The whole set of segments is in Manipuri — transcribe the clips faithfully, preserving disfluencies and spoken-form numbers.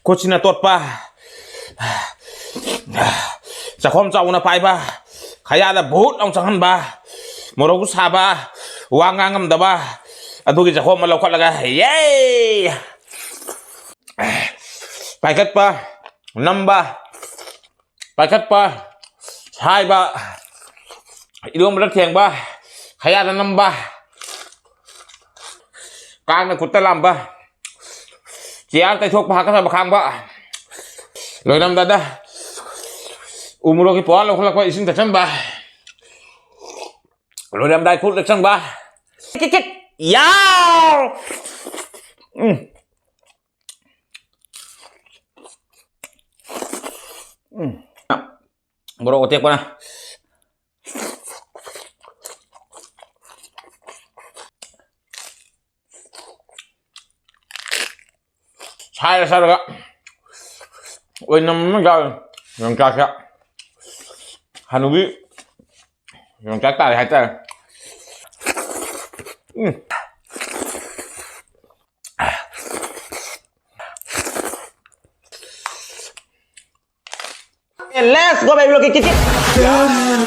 ꯈꯨꯠꯁꯤꯅ ꯇꯣꯠꯄ, ꯆꯥꯛꯈꯣꯝ ꯆꯥꯎꯅ ꯄꯥꯏꯕ, ꯈꯌꯥꯗ ꯚꯨꯠ ꯂꯥꯎ ꯆꯪꯍꯟꯕ, ꯃꯣꯔꯣꯛ ꯁꯥꯕ, ꯋꯥ ꯉꯥꯡ ꯉꯝꯗꯕ, ꯑꯗꯨꯒꯤ ꯆꯥꯛꯈꯣꯝ ꯑꯃ ꯂꯧꯈꯠꯂꯒ ꯌꯦ! ꯄꯥꯏꯈꯠꯄ, ꯅꯝꯕ, ꯄꯥꯏꯈꯠꯄ, ꯁꯥꯏꯕ, ꯏꯔꯣꯟꯕꯗ ꯊꯦꯡꯕ, ꯈꯌꯥꯗ ꯅꯝꯕ, ꯀꯥꯡꯅ ꯈꯨꯠꯇ ꯂꯥꯝꯕ, ꯆꯤꯌꯥꯔ ꯇꯩꯊꯣꯛꯄ, ꯍꯥꯀꯠꯆꯕ ꯈꯥꯡꯕ, ꯂꯣꯏꯔꯝꯗꯥꯏꯗ ꯎ ꯃꯣꯔꯣꯛꯀꯤ ꯄꯋꯥ ꯂꯧꯈꯠꯂꯛꯄ, ꯏꯁꯤꯡ ꯊꯛꯆꯟꯕ, ꯂꯣꯏꯔꯝꯗꯥꯏ ꯈꯨꯠ ꯂꯦꯛꯁꯟꯕ꯫ ꯀꯤꯛ ꯀꯤꯛ꯫ ꯌꯥꯎ! ꯎꯝ꯫ ꯎꯝ꯫ ꯃꯣꯔꯣꯛ ꯑꯇꯦꯛꯄꯅ꯫ ꯁꯥꯏꯔ ꯁꯥꯏꯔꯒ ꯑꯣꯏꯅꯝ ꯑꯃ ꯌꯥꯎꯔꯦ꯫ ꯌꯣꯡꯆꯥꯛꯁꯦ ꯍꯅꯨꯕꯤ ꯌꯣꯡꯆꯥꯛ ꯇꯥꯔꯦ ꯍꯥꯏꯇꯥꯔꯦ꯫ ꯎꯝ꯫ Let's go, baby, look at kitchen.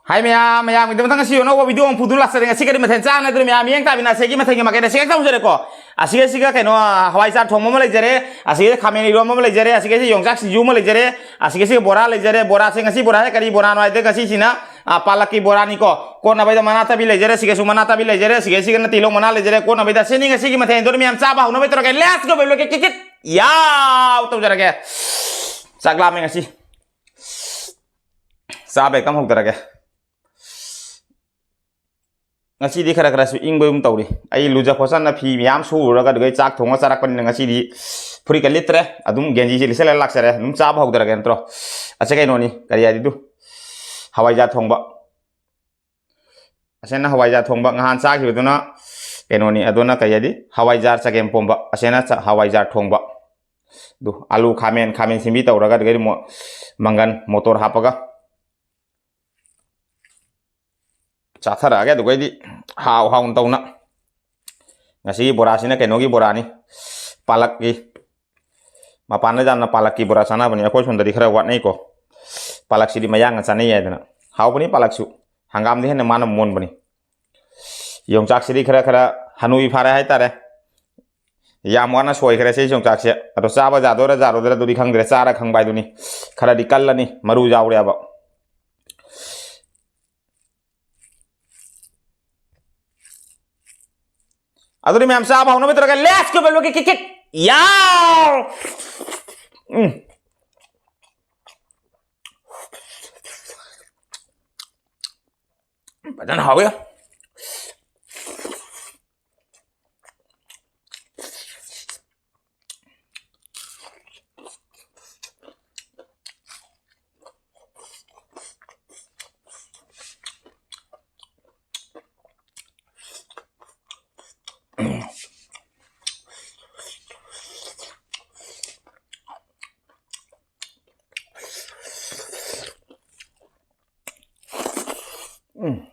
ꯍꯥꯏ ꯃꯌꯥꯝ, ꯃꯌꯥꯝꯒꯤꯗꯃꯛꯇ ꯉꯁꯤ ꯑꯅꯧꯕ video ꯑꯃ ꯄꯨꯗꯨꯅ ꯂꯥꯛꯆꯔꯦ꯫ ꯉꯁꯤ ꯀꯔꯤ ꯃꯊꯦꯜ ꯆꯥꯒꯅꯤ ꯍꯥꯏꯗꯨꯅ ꯃꯌꯥꯝ ꯌꯦꯡ ꯇꯥꯕꯤꯅ ꯑꯁꯤꯒꯤ ꯃꯊꯦꯜꯒꯤ ꯃꯀꯩꯗ ꯁꯦꯡ ꯇꯧꯖꯔꯦꯀꯣ꯫ ꯑꯁꯤꯒ ꯑꯁꯤꯒ ꯀꯩꯅꯣ, ꯍꯋꯥꯏꯖꯥꯔ ꯊꯣꯡꯕ ꯑꯃ ꯂꯩꯖꯔꯦ, ꯑꯁꯤꯒ ꯈꯥꯃꯦꯟ ꯏꯔꯣꯝꯕ ꯑꯃ ꯂꯩꯖꯔꯦ, ꯑꯁꯤꯒ ꯌꯣꯡꯆꯥꯛ ꯁꯤꯡꯖꯨ ꯑꯃ ꯂꯩꯖꯔꯦ, ꯑꯁꯤꯒ ꯑꯁꯤꯒ ꯕꯣꯔꯥ ꯂꯩꯖꯔꯦ꯫ ꯕꯣꯔꯥꯁꯦ ꯉꯁꯤ ꯕꯣꯔꯥꯁꯦ ꯀꯔꯤ ꯕꯣꯔꯥꯅꯣ ꯍꯥꯏꯗꯤ ꯉꯁꯤꯁꯤꯅ, ꯑ, ꯄꯥꯂꯛꯀꯤ ꯕꯣꯔꯥꯅꯤꯀꯣ꯫ ꯀꯣꯠꯅꯕꯩꯗ ꯃꯅꯥ ꯇꯥꯕꯤ ꯂꯩꯖꯔꯦ, ꯑꯁꯤꯒꯁꯨ ꯃꯅꯥ ꯇꯥꯕꯤ ꯂꯩꯖꯔꯦ, ꯑꯁꯤꯒ ꯑꯁꯤꯒꯅ ꯇꯤꯜꯍꯧ ꯃꯅꯥ ꯂꯩꯖꯔꯦ꯫ ꯀꯣꯠꯅꯕꯩꯗ ꯁꯤꯅꯤ ꯉꯁꯤꯒꯤ ꯃꯊꯦꯜ꯫ ꯑꯗꯨꯅ ꯃꯌꯥꯝ ꯆꯥꯕ ꯍꯧꯅꯕ ꯇꯧꯔꯒꯦ꯫ Let's go, baby, kit kit. ꯌꯥꯎ ꯇꯧꯖꯔꯒꯦ꯫ ꯆꯥꯛ ꯂꯥꯝꯃꯦ ꯉꯁꯤ꯫ ꯆꯥꯕ ꯍꯦꯛꯇ ꯍꯧꯗꯔꯒꯦ꯫ ꯉꯁꯤꯗꯤ ꯈꯔ ꯈꯔꯁꯨ ꯏꯪꯕꯒꯨꯝ ꯇꯧꯔꯤ꯫ ꯑꯩ ꯂꯨꯖ ꯈꯣꯠꯆꯟꯅ ꯐꯤ ꯃꯌꯥꯝ ꯁꯨꯔꯨꯔꯒ ꯑꯗꯨꯒ ꯑꯩ ꯆꯥꯛ ꯊꯣꯡꯉ ꯆꯥꯔꯛꯄꯅꯤꯅ ꯉꯁꯤꯗꯤ ꯐꯨꯔꯤꯠꯀ ꯂꯤꯠꯇ꯭ꯔꯦ꯫ ꯑꯗꯨꯝ ꯒꯦꯟꯖꯤꯁꯦ ꯂꯤꯠꯁꯜꯂ ꯂꯥꯛꯆꯔꯦ꯫ ꯑꯗꯨꯝ ꯆꯥꯕ ꯍꯧꯗꯔꯒꯦ ꯅꯠꯇ꯭ꯔꯣ? ꯑꯁꯤ ꯀꯩꯅꯣꯅꯤ, ꯀꯔꯤ ꯍꯥꯏꯗꯤ ꯑꯗꯨ? ꯍꯋꯥꯏꯖꯥꯔ ꯊꯣꯡꯕ꯫ ꯑꯁꯤꯅ ꯍꯋꯥꯏꯖꯥꯔ ꯊꯣꯡꯕ꯫ ꯉꯍꯥꯟ ꯆꯥꯈꯤꯕꯗꯨꯅ ꯀꯩꯅꯣꯅꯤ, ꯑꯗꯨꯅ ꯀꯩ ꯍꯥꯏꯗꯤ? ꯍꯋꯥꯏꯖꯥꯔ ꯆꯒꯦꯝ ꯄꯣꯝꯕ꯫ ꯑꯁꯤꯅ ꯆ-, ꯍꯋꯥꯏꯖꯥꯔ ꯊꯣꯡꯕ꯫ ꯑꯗꯨ ꯑꯂꯨ, ꯈꯥꯃꯦꯟ, ꯈꯥꯃꯦꯟ ꯁꯤꯟꯕꯤ ꯇꯧꯔꯒ ꯑꯗꯨꯗꯒꯤꯗꯤ ꯃꯣ-, ꯃꯪꯒꯟ, ꯃꯣꯇꯣꯔ ꯍꯥꯞꯄꯒ ꯆꯥꯊꯔꯛꯑꯒꯦ꯫ ꯑꯗꯨꯒꯩꯗꯤ ꯍꯥꯎ ꯍꯥꯎꯅ ꯇꯧꯅ꯫ ꯉꯁꯤꯒꯤ ꯕꯣꯔꯥꯁꯤꯅ ꯀꯩꯅꯣꯒꯤ ꯕꯣꯔꯥꯅꯤ, ꯄꯥꯂꯛꯀꯤ꯫ ꯃꯄꯥꯟꯗ ꯌꯥꯝꯅ ꯄꯥꯂꯛꯀꯤ ꯕꯣꯔꯥ ꯆꯥꯅꯕꯅꯤ, ꯑꯩꯈꯣꯏ ꯁꯣꯝꯗꯗꯤ ꯈꯔ ꯋꯥꯠꯅꯩꯀꯣ꯫ ꯄꯥꯂꯛꯁꯤꯗꯤ ꯃꯌꯥꯡꯅ ꯆꯥꯅꯩ ꯍꯥꯏꯗꯅ꯫ ꯍꯥꯎꯕꯅꯤ ꯄꯥꯂꯛꯁꯨ, ꯍꯪꯒꯥꯝꯗꯤ ꯍꯦꯟꯅ ꯃꯥꯅ ꯃꯣꯟꯕꯅꯤ꯫ ꯌꯣꯡꯆꯥꯛꯁꯤꯗꯤ ꯈꯔ ꯈꯔ ꯍꯅꯨꯕꯤ ꯐꯥꯔꯦ ꯍꯥꯏꯇꯥꯔꯦ꯫ ꯌꯥꯝ ꯋꯥꯅ ꯁꯣꯏꯈ꯭ꯔꯦ ꯁꯤ ꯌꯣꯡꯆꯥꯛꯁꯦ꯫ ꯑꯗꯣ ꯆꯥꯕ ꯌꯥꯗꯣꯏꯔꯥ ꯌꯥꯔꯣꯏꯗꯣꯏꯔꯥ ꯑꯗꯨꯗꯤ ꯈꯪꯗ꯭ꯔꯦ, ꯆꯥꯔ ꯈꯪꯕ ꯍꯥꯏꯗꯨꯅꯤ꯫ ꯈꯔꯗꯤ ꯀꯜꯂꯅꯤ, ꯃꯔꯨ ꯌꯥꯎꯔꯦꯕ꯫ ꯑꯗꯨꯗꯤ ꯃꯌꯥꯝ ꯆꯥꯕ ꯍꯧꯅꯕ ꯇꯧꯔꯒ, let's go, ꯕꯦꯂꯨꯒꯤ ꯀꯤꯛ ꯀꯤꯛ꯫ ꯌꯥꯎ! ꯎꯝ꯫ ꯐꯖꯅ ꯍꯥꯎꯋꯤ꯫ ꯎꯝ꯫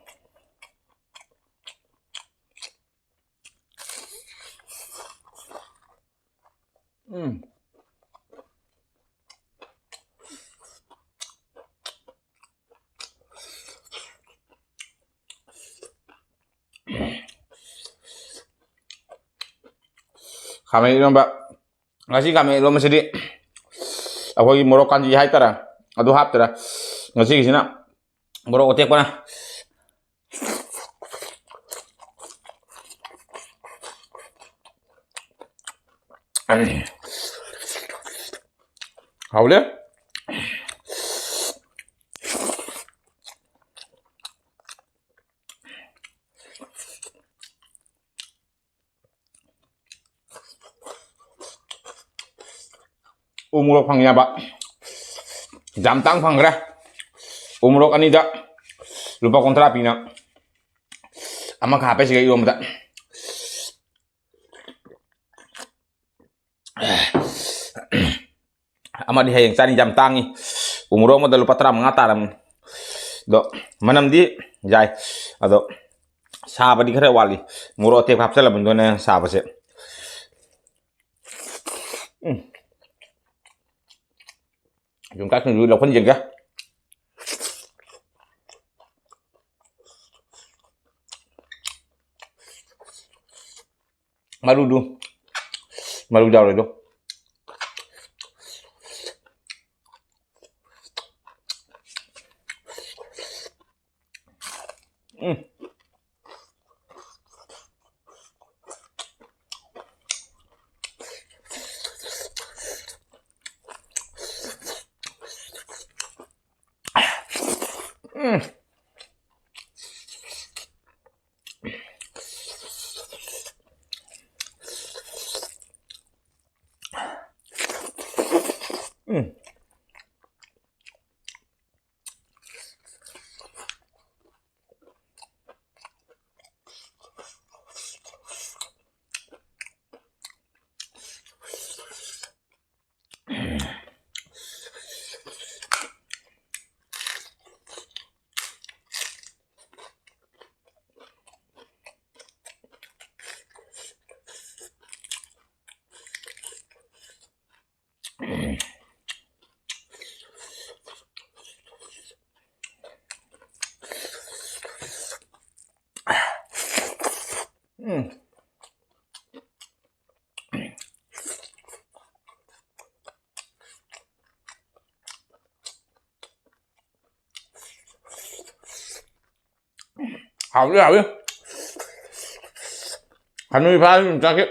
ꯎꯝ꯫ ꯈꯥꯃꯦꯟ ꯏꯔꯣꯝꯕ꯫ ꯉꯁꯤ ꯈꯥꯃꯦꯟ ꯏꯔꯣꯝꯕꯁꯤꯗꯤ ꯑꯩꯈꯣꯏꯒꯤ ꯃꯣꯔꯣꯛ ꯀꯥꯟꯖꯤ ꯍꯥꯏꯇꯥꯔꯦ, ꯑꯗꯨ ꯍꯥꯞꯇꯔꯦ꯫ ꯉꯁꯤꯒꯤꯁꯤꯅ ꯃꯣꯔꯣꯛ ꯑꯇꯦꯛꯄꯅ꯫ ꯍꯥꯎꯂꯦ꯫ ꯎ ꯃꯣꯔꯣꯛ ꯐꯪꯉꯦꯕ, ꯌꯥꯝ ꯇꯥꯡ ꯐꯪꯈ꯭ꯔꯦ꯫ ꯎ ꯃꯣꯔꯣꯛ ꯑꯅꯤꯗ ꯂꯨꯄꯥ ꯀꯨꯟꯊ꯭ꯔꯥ ꯄꯤꯅ ꯑꯃꯈꯛ ꯍꯥꯞꯄꯦ ꯁꯤꯒ ꯏꯔꯣꯝꯕꯗ꯫ ꯑꯃꯗꯤ ꯍꯌꯦꯡ ꯆꯥꯅꯤ, ꯌꯥꯝ ꯇꯥꯡꯉꯤ꯫ ꯎ ꯃꯣꯔꯣꯛ ꯑꯃꯗ ꯂꯨꯄꯥ ꯇꯔꯥꯃꯉꯥ ꯇꯥꯔꯝꯃꯤ꯫ ꯑꯗꯣ ꯃꯅꯝꯗꯤ ꯌꯥꯏ, ꯑꯗꯣ ꯁꯥꯕꯗꯤ ꯈꯔ ꯋꯥꯠꯂꯤ, ꯃꯣꯔꯣꯛ ꯑꯇꯦꯛꯄ ꯍꯥꯞꯆꯤꯜꯂꯕꯅꯤꯅꯅꯦ ꯁꯥꯕꯁꯦ꯫ ꯎꯝ꯫ ꯌꯣꯡꯆꯥꯛꯁꯤꯡꯁꯨ ꯂꯧꯈꯠ ꯌꯦꯡꯒꯦ꯫ ꯃꯔꯨꯗꯨ, ꯃꯔꯨ ꯌꯥꯎꯔꯣꯏꯗꯣ꯫ ꯎꯝ꯫ ꯎꯝ꯫ ꯎꯝ꯫ ꯎꯝ꯫ ꯍꯥꯎꯗꯤ ꯍꯥꯎꯏ꯫ ꯍꯅꯨꯕꯤ ꯐꯥꯔꯁꯨ ꯑꯗꯨꯝ ꯆꯥꯈꯤ꯫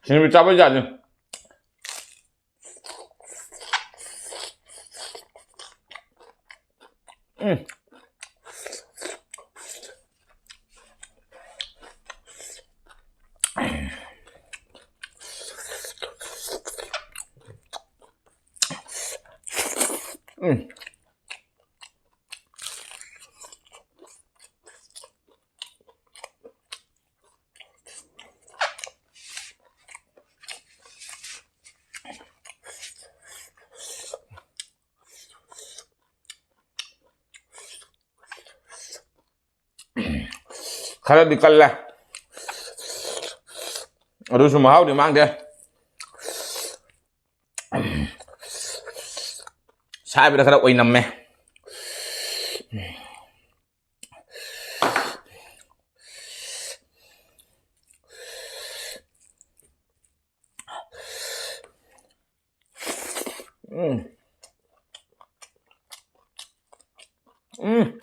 ꯁꯤꯡꯖꯨ ꯆꯥꯕ ꯌꯥꯗꯦ꯫ ꯎꯝ꯫ ꯎꯝ꯫ ꯈꯔꯗꯤ ꯀꯜꯂꯦ, ꯑꯗꯨꯁꯨ ꯃꯍꯥꯎꯗꯤ ꯃꯥꯡꯗꯦ꯫ ꯁꯥꯏꯕꯗ ꯈꯔ ꯑꯣꯏꯅꯝꯃꯦ꯫ ꯎꯝ꯫ ꯎꯝ꯫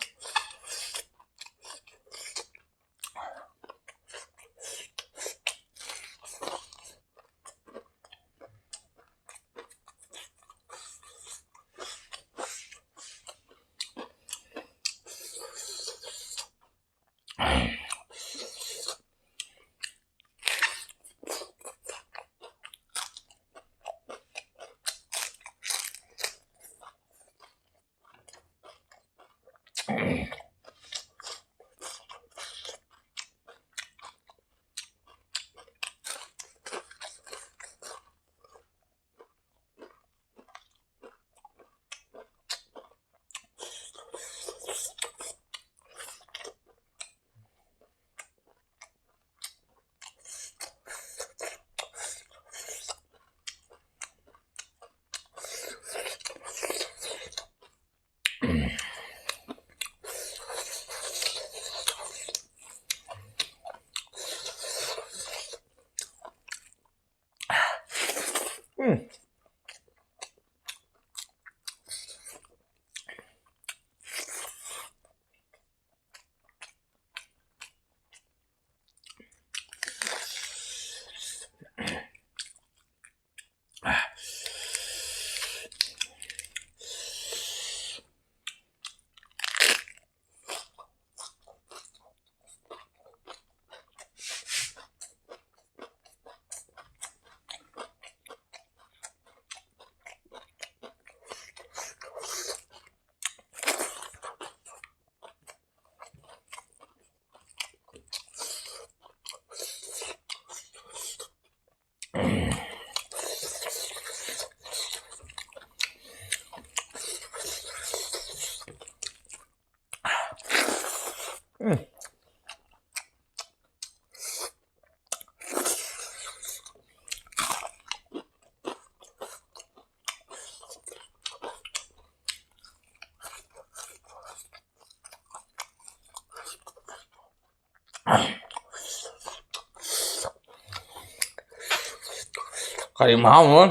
ꯀꯔꯤ ꯃꯍꯥꯎꯅꯣ?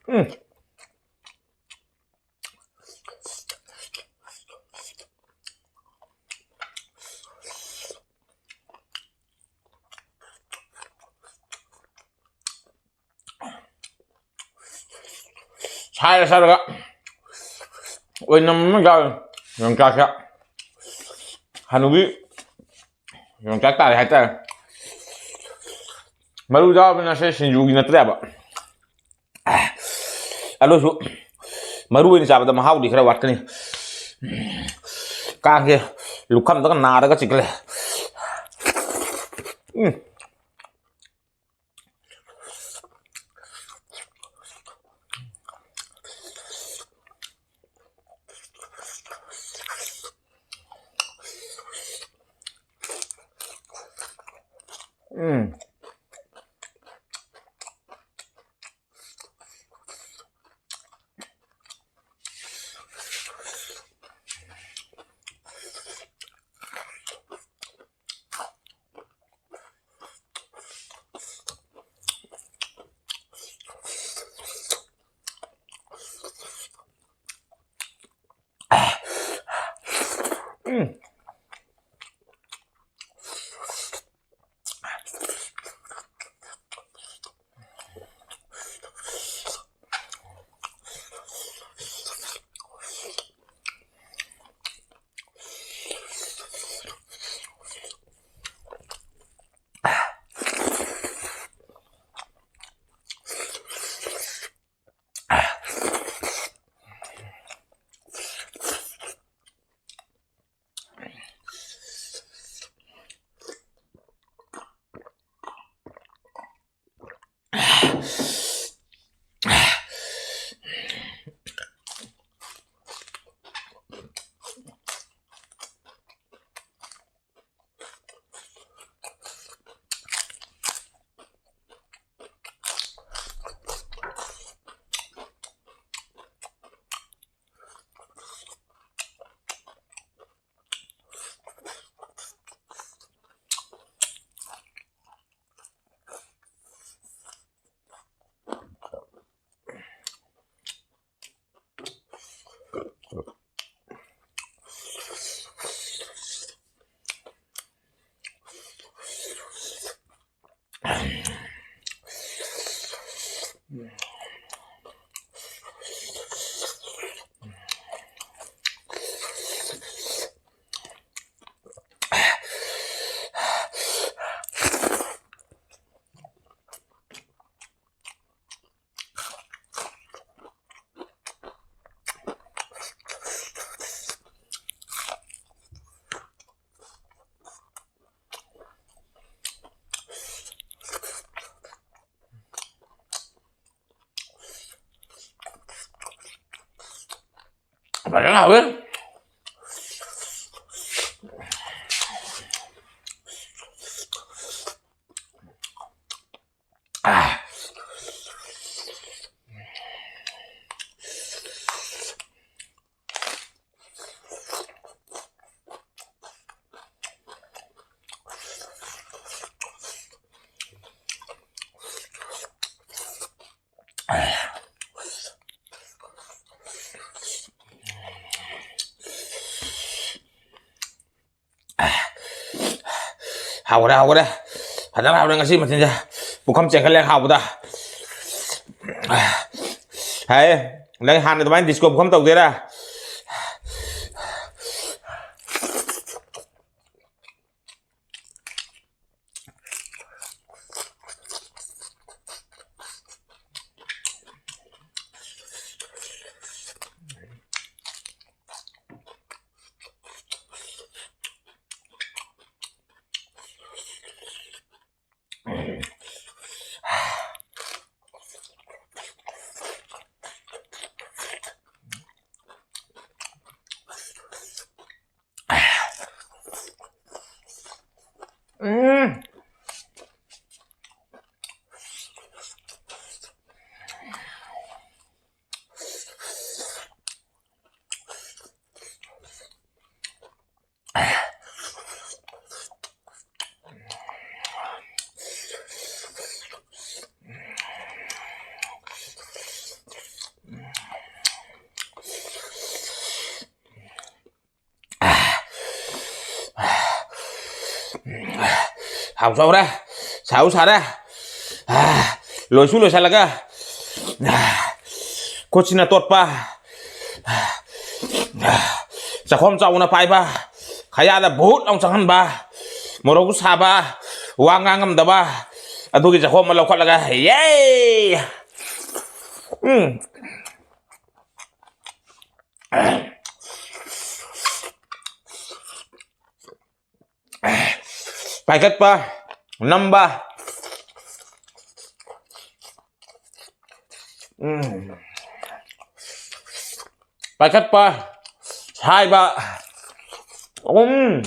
ꯎꯝ꯫ ꯁꯥꯏꯔ ꯁꯥꯏꯔꯒ ꯑꯣꯏꯅꯝ ꯑꯃ ꯌꯥꯎꯔꯤ꯫ ꯌꯣꯡꯆꯥꯛꯁꯦ ꯍꯅꯨꯕꯤ ꯌꯣꯡꯆꯥꯛ ꯇꯥꯔꯦ ꯍꯥꯏꯇꯥꯔꯦ꯫ ꯃꯔꯨ ꯌꯥꯎꯔꯕꯅꯤꯅ ꯁꯦ ꯁꯤꯡꯖꯨꯒꯤ ꯅꯠꯇ꯭ꯔꯦꯕ꯫ ꯑꯗꯨꯁꯨ ꯃꯔꯨ ꯑꯣꯏꯅ ꯆꯥꯕꯗ ꯃꯍꯥꯎꯗꯤ ꯈꯔ ꯋꯥꯠꯀꯅꯤ꯫ ꯀꯥꯡꯁꯦ ꯂꯨꯈꯝꯗꯒ ꯅꯥꯔꯒ ꯆꯤꯛꯈꯠꯂꯦ꯫ ꯎꯝ꯫ ꯎꯝ꯫ ꯎꯝ꯫ ꯐꯖꯅ ꯍꯥꯎꯋꯦ꯫ ꯑꯥ꯫ ꯍꯥꯎꯈꯔꯦ, ꯍꯥꯎꯈꯔꯦ꯫ ꯐꯖꯅ ꯍꯥꯎꯔꯦ ꯉꯁꯤ ꯃꯊꯦꯜꯁꯦ꯫ ꯄꯨꯈꯝ ꯆꯦꯟꯈꯠꯂꯦ ꯍꯥꯎꯕꯗ꯫ ꯍꯥꯏ, ꯅꯪ ꯍꯥꯟꯅ ꯑꯗꯨꯃꯥꯏꯅ disco ꯄꯨꯈꯝ ꯇꯧꯗꯣꯏꯔꯥ? ꯎꯝ꯫ ꯍꯥꯎꯁꯨ ꯍꯥꯎꯔꯦ, ꯁꯥꯁꯨ ꯁꯥꯔꯦ꯫ ꯂꯣꯏꯁꯨ ꯂꯣꯏꯁꯤꯜꯂꯒ, ꯈꯨꯠꯁꯤꯅ ꯇꯣꯠꯄ, ꯆꯥꯛꯈꯣꯝ ꯆꯥꯎꯅ ꯄꯥꯏꯕ, ꯈꯌꯥꯗ ꯚꯨꯠ ꯂꯥꯎ ꯆꯪꯍꯟꯕ, ꯃꯣꯔꯣꯛꯁꯨ ꯁꯥꯕ, ꯋꯥ ꯉꯥꯡ ꯉꯝꯗꯕ, ꯑꯗꯨꯒꯤ ꯆꯥꯛꯈꯣꯝ ꯑꯃ ꯂꯧꯈꯠꯂꯒ, ꯌꯦ! ꯎꯝ꯫ ꯄꯥꯏꯈꯠꯄ, ꯅꯝꯕ꯫ ꯎꯝ꯫ ꯄꯥꯏꯈꯠꯄ, ꯁꯥꯏꯕ꯫ ꯎꯝ꯫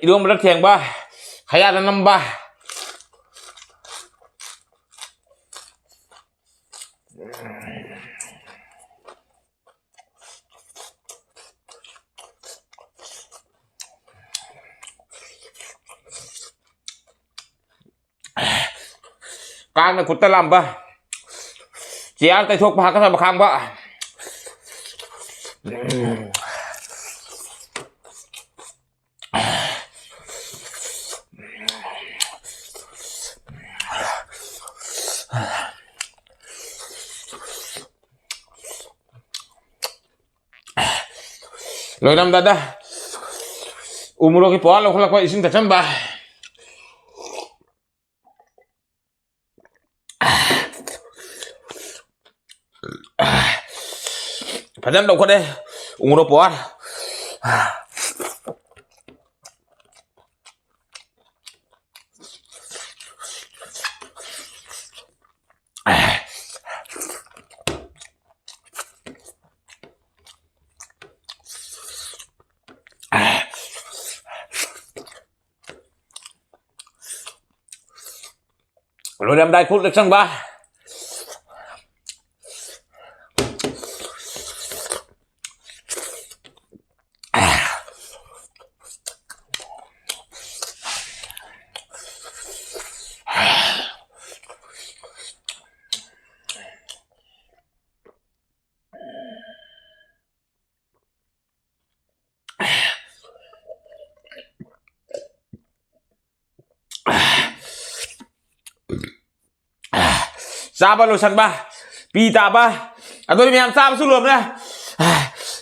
ꯏꯔꯣꯟꯕꯗ ꯊꯦꯡꯕ, ꯈꯌꯥꯗ ꯅꯝꯕ꯫ ꯀꯥꯡꯅ ꯈꯨꯠꯇ ꯂꯥꯝꯕ, ꯆꯤꯌꯥꯔ ꯇꯩꯊꯣꯛꯄ, ꯍꯥꯀꯠꯆꯕ ꯈꯥꯡꯕ꯫ ꯂꯣꯏꯔꯝꯗꯥꯏꯗ ꯎ ꯃꯣꯔꯣꯛꯀꯤ ꯄꯋꯥꯔ ꯂꯧꯈꯠꯂꯛꯄ, ꯏꯁꯤꯡ ꯊꯛꯆꯟꯕ꯫ ꯐꯖꯅ ꯂꯧꯈꯠꯂꯦ ꯎ ꯃꯣꯔꯣꯛ ꯄꯋꯥꯔ꯫ ꯂꯣꯏꯔꯝꯗꯥꯏ ꯈꯨꯠ ꯆꯪꯕ꯫ ꯆꯥꯕ ꯂꯣꯏꯁꯟꯕ, ꯄꯤ ꯇꯥꯕ, ꯑꯗꯨꯅꯤ ꯃꯌꯥꯝ ꯆꯥꯕꯁꯨ ꯂꯣꯏꯕꯅꯦ꯫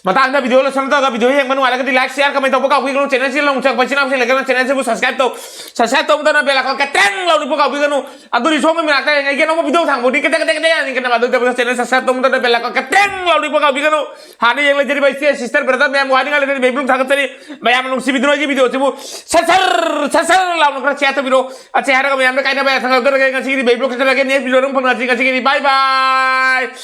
ꯃꯇꯥꯡꯗ video ꯂꯣꯏꯁꯟ ꯇꯧꯔꯒ video ꯌꯦꯡꯕ ꯅꯨꯡꯉꯥꯏꯔꯒꯗꯤ like share comment ꯇꯧꯕ ꯀꯥꯎꯕꯤꯒꯅꯨ꯫ Channel ꯁꯤ ꯂꯧꯅ ꯆꯪꯉꯛꯄ ꯏꯆꯤꯟ ꯏꯅꯥꯎꯁꯤꯡ ꯂꯩꯔꯒꯅ channel ꯁꯤꯕꯨ subscribe ꯇꯧ꯫ Subscribe ꯇꯧꯕ ꯃꯇꯝꯗ bell icon ꯀꯇ꯭ꯔꯦꯡ ꯂꯥꯎꯅ ꯅꯤꯛꯄ ꯀꯥꯎꯕꯤꯒꯅꯨ꯫ ꯑꯗꯨꯗꯤ ꯁꯣꯝꯒꯤ ꯃꯅꯥꯛꯇ ꯍꯌꯦꯡ ꯑꯩꯒꯤ ꯑꯅꯧꯕ video ꯊꯥꯡꯕꯨꯗꯤ ꯀꯇꯦꯛ ꯀꯇꯦꯛ ꯀꯇꯦꯛ ꯌꯥꯅꯤ ꯀꯩꯅꯣ꯫ ꯑꯗꯨ ꯇꯧꯕꯗ channel subscribe ꯇꯧꯕ ꯃꯇꯝꯗ bell icon ꯀꯇ꯭ꯔꯦꯡ ꯂꯥꯎꯅ ꯅꯤꯛꯄ ꯀꯥꯎꯕꯤꯒꯅꯨ꯫ ꯍꯥꯟꯅ ꯌꯦꯡꯂꯖꯔꯤꯕ ꯏꯆꯦ sister brother ꯃꯌꯥꯝ ꯋꯥꯅꯤꯡꯉꯥꯏ ꯂꯩꯇꯅ ꯕꯦꯕ꯭ꯂꯨꯝ ꯊꯥꯒꯠꯆꯔꯤ꯫ ꯃꯌꯥꯝꯅ ꯅꯨꯡꯁꯤꯕꯤꯗꯨꯅ ꯑꯩꯒꯤ video ꯁꯤꯕꯨ ꯁꯠ ꯁꯔ ꯁꯠ ꯁꯔ ꯂꯥꯎꯅ ꯈꯔ share ꯇꯧꯕꯤꯔꯣ꯫ ꯑꯁꯤ ꯍꯥꯏꯔꯒ ꯃꯌꯥꯝꯗ ꯀꯥꯏꯅꯕ ꯌꯥꯊꯪ ꯂꯧꯖꯔꯒꯦ꯫ ꯉꯁꯤꯒꯤꯗꯤ ꯕꯦꯕ꯭ꯂꯨꯝ ꯈꯛꯇ ꯂꯩꯔꯒꯦ꯫ Next video ꯑꯗꯨꯝ ꯐꯪꯅꯁꯤ꯫ ꯉꯁꯤꯒꯤꯗꯤ bye bye꯫